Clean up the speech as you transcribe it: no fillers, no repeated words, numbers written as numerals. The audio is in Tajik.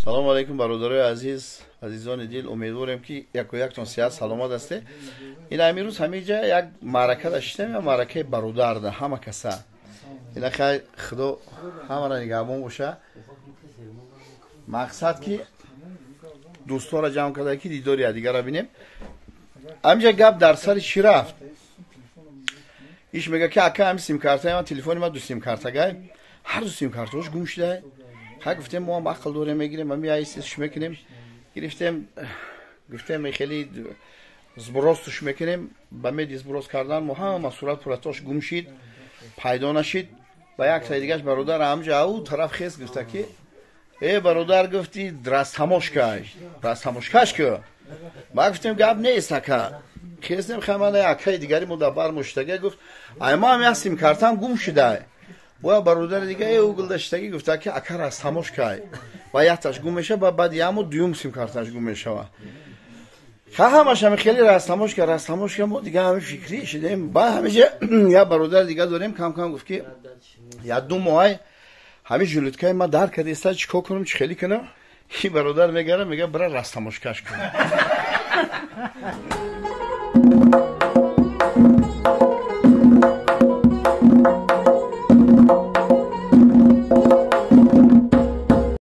Салому алейкум, бародарои азиз, азизони дил. Умедворем, ки яку яктон сиҳат саломат ҳасте. Ин амирӯз ҳамиҷа як маърака даштем, я маъракаи бародарда ҳама каса. Ина хай, худо ҳамара нигаҳбон боша. Мақсад ки дӯстонро ҷамъ карда, ки дидори якдигарро бинем. Ҳамиҷа гап дар сари чӣ рафт? Иш мега, ки ака, ҳами симкартаи ман, телефони ман ду симкартагай, ҳар ду симкартаош гум шудай. Ха, гуфтем, мо ҳам ақл дорем, мегирем, ами айсш мекунем. Гирифтем, гуфтем, хеле сброс туш мекунем. Ба меди сброс кардан мо ҳама сурат пуратош гум шид, пайдо нашид. Ба як таи дигаш бародар ҳамҷа ау тараф хес гуфта, ки э, бародар, гуфти, растамошкаш, растамошкаш ку. Ма гуфтем, гап нест, ака. Хеснем, хамана акаи дигари мо дар бар моштага гуфт, ай ма ҳам як симкартам гум шудай. Боя бародари дига э угулдаштагӣ гуфта, ки ака, растамош кай. Ва якташ гум мешава, баъд ямо дуюм симкарташ гум мешава. Ха, ҳамаш ҳами хеле растамошка, растамошка. Мо дига ҳами фикрӣ шидем. Ба ҳамиҷа як бародари дига дорем, кам кам гуфт, ки як 2 моҳай ҳами жилеткаи ма дар кардеста, чӣ кор кунам, чӣ хеле кунам? И бародар мегара, мега, бира растамошкаш кун.